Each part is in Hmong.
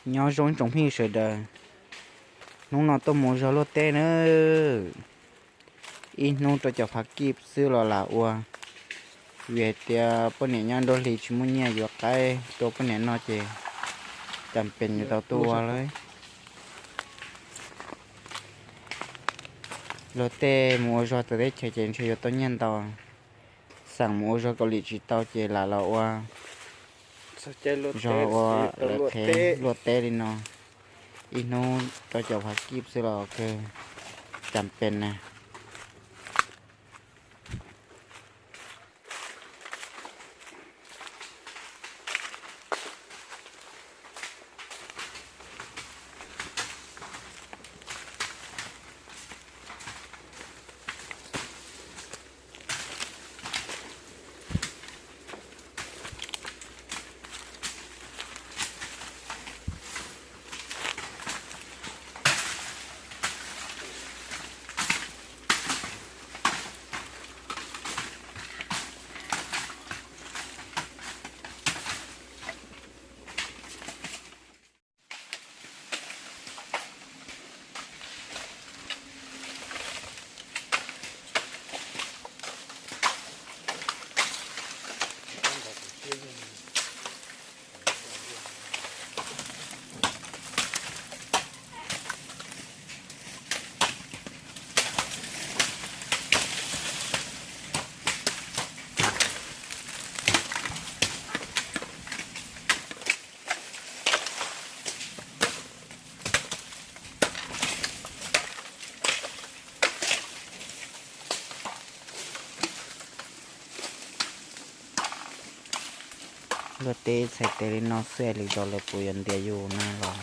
Nyob zoo ib tsoom phooj ywg sawv daws, hnub no tuaj mus ua zog luaj teb nawb. Ib hnub rau caum phav kij xwb los lam ua, vim hais tias poj niam nyob nruab hlis tsis muaj nyiaj yuav qaib rau poj niam noj ces cas pes yuav tau tuaj ua lawm. Luaj teb mus ua zog txawv teb chaws ces ntshe yuav tau nyiaj ntau. Xav mus ua zog Kaus Lim tsis tau ces lam los ua zog ua lawv qhev luaj teb li no. Ib hnub rau caum phav kij xwb los kawg cas pes na. Luaj teb txhais tes li no xwb es lwm zaus lawv puas yuav ntiav yus na los?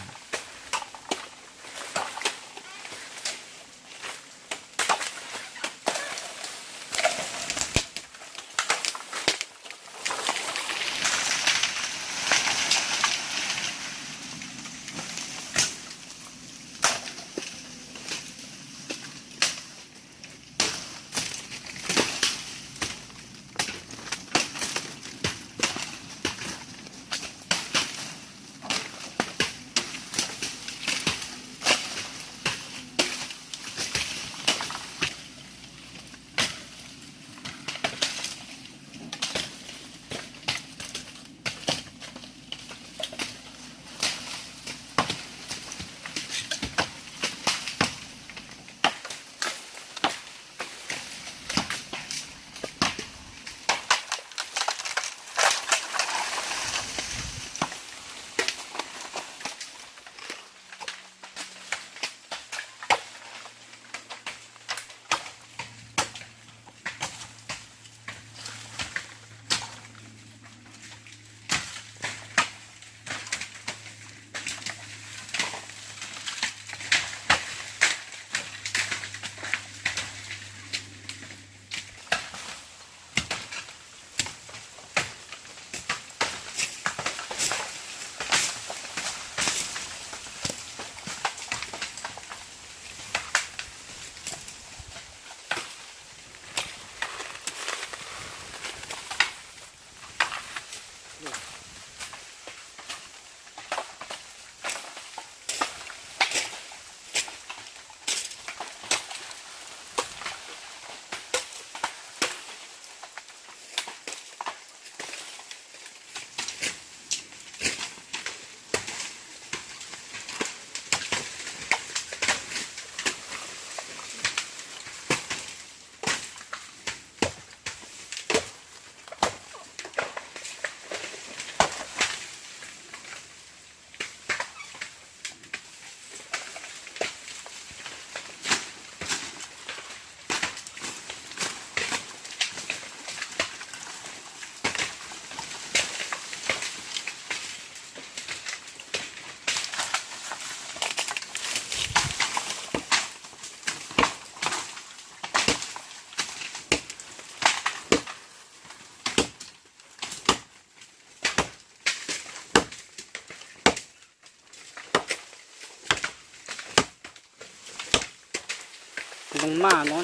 Ntoo maj no,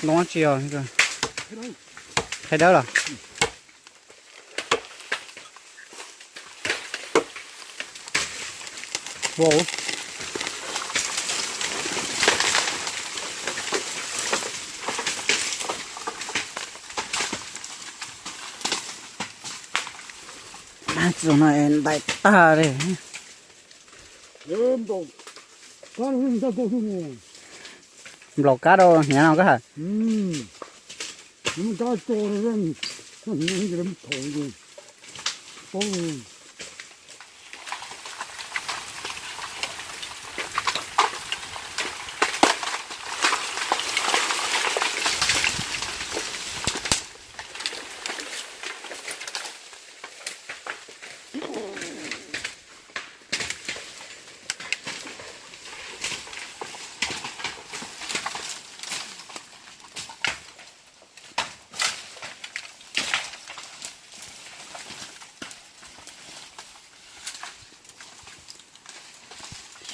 ntoo tsis yog, qhia dawb los. Vau. Txog no ntais tag li. Nplaum kab rau hniav no koj hais.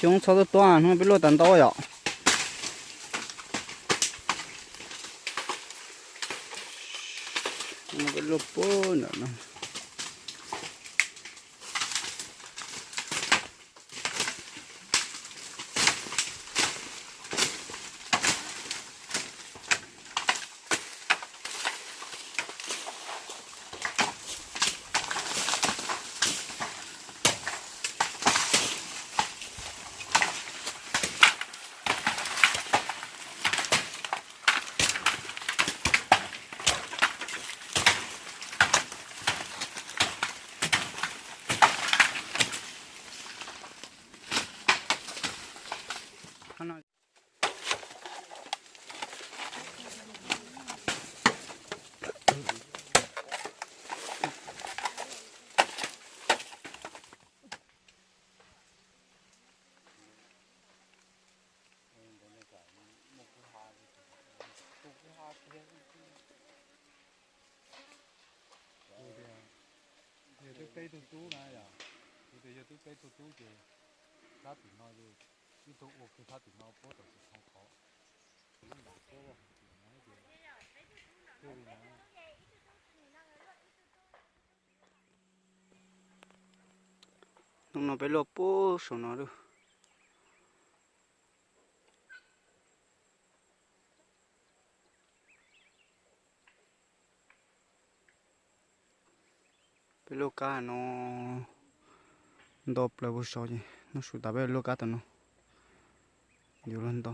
Xyoob txhob tuaj tuaj, hnub peb luaj tau ntau yom. Peb luaj puag ntawm no. Yog twb peb tug tub na yom, kuv tias yog twb peb tug tub ces sab tim no, ib tug ua kiag sab tim no puab tom tsis tau qhov. Hnub no peb luaj puag saum no lawm. Peb luaj kab no nto plaws puag saud ces noj su tas peb luaj kab tom no yuav luag nto.